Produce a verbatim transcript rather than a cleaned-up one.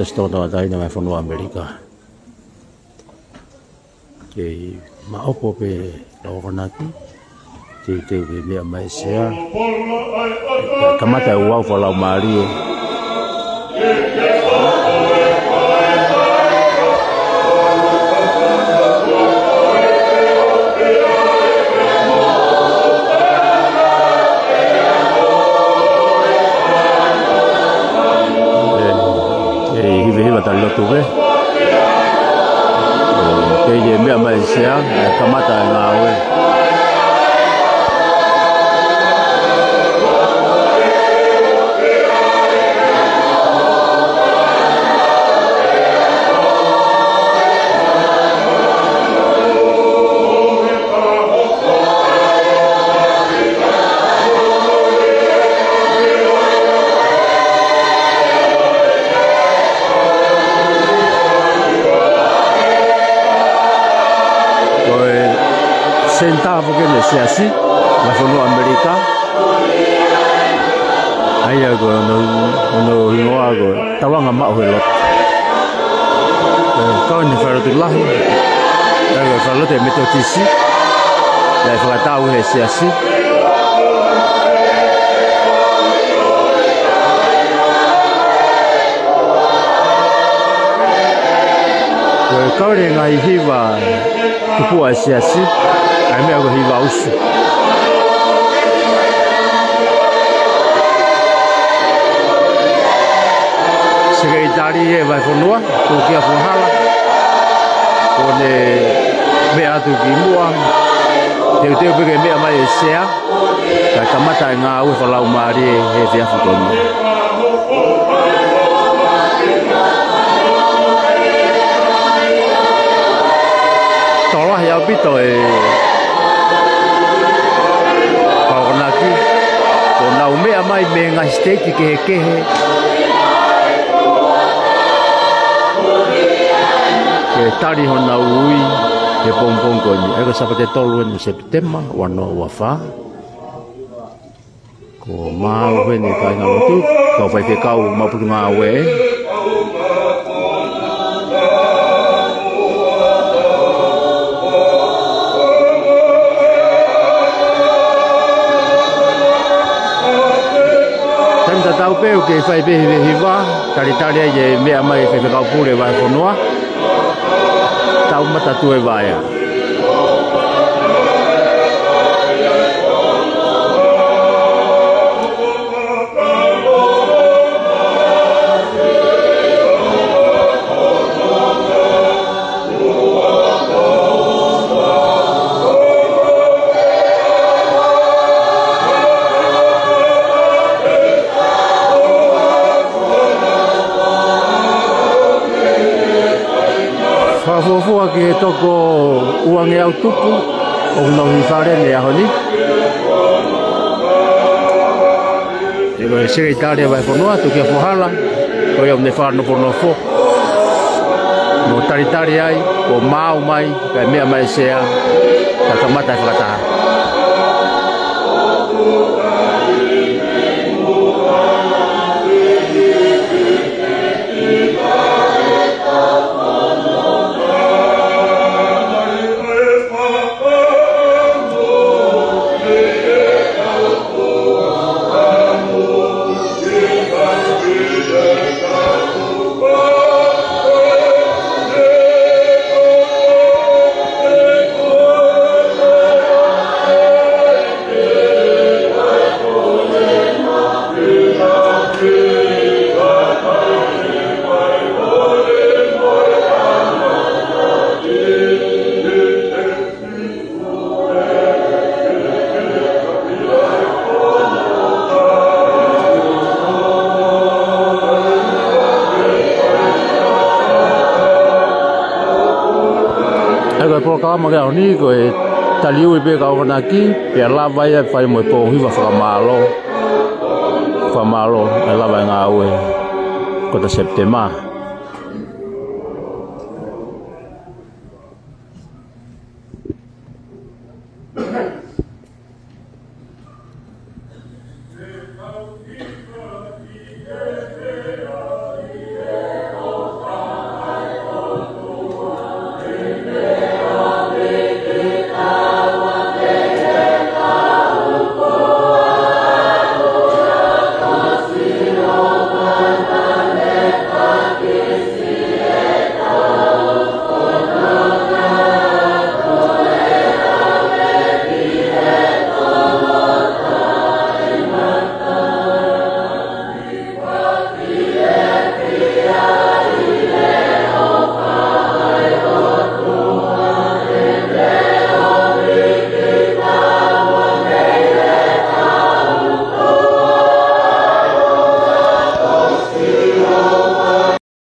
Siasi Tongatapu Taʻahine Vahefonua ʻAmelika. Kei maʻopoʻopo pē ʻa e kau akonaki, teuteu ke meʻa mai e sea. Kamata e ouau fakalaumālie. ʻE, ʻe hivehiva tali lotu pē. ʻE, kei meʻa mai e sea, ʻe kamata e ngāue. Ko e senitā foki ʻeni e Siasi Vahefonua ʻAmelika. ʻA ia ko hono, hono hingoa ko Taulanga Maʻu he Lotu. ʻE, kau ʻeni he falelotu lahi, ʻa ia ko e falelotu ʻa e Metotisi, naʻe fakatau ʻe he Siasi. Ko e kau ʻeni he ngaahi hiva tupuʻa e Siasi, ʻa e meʻa ko e hiva usu. Sekelitali ʻa e Vahefonua, Tukia Fuahala, kuo ne meʻa atu ki muʻa, teuteu pē ke meʻa mai e sea, kae kamata e ngāue fakalaumālie he efiafi ko eni. Tokolahi ʻaupito e kau akonaki, kuo nau meʻa mai mei he ngaahi siteiti kehekehe, ke tali honau ui he pongipongi ko eni. ʻA ia ko e Sāpate tolu ʻeni ʻo Sepitema, ua noa ua fā. Ko e mālō ʻeni kāingalotu, kau faifekau maʻu potungāue. Taimi tatau pē ʻoku kei fai pē hivehiva, talitali ai e meʻa mai e faifekau pule Vahefonua. Tau mata tu e vaea. Fakafuofua ki he toko uangeau tupu ʻoku nau ʻi fale he ʻaho ni. ʻE, ko e Sekelitali ʻa e Vahefonua, Tukia Fuahala, ko ia ʻoku ne fakanofonofo mo talitali ai, kuo maau mai, kae meʻa mai e sea, kae kamata e fakataha. ʻA ia ko e polokalama ki he ʻaho ni ko e taliui pē kau akonaki, pea lava ia ʻo fai mo e pō hiva fakamālō. Fakamālō, ʻe lava e ngāue kota Sepitema.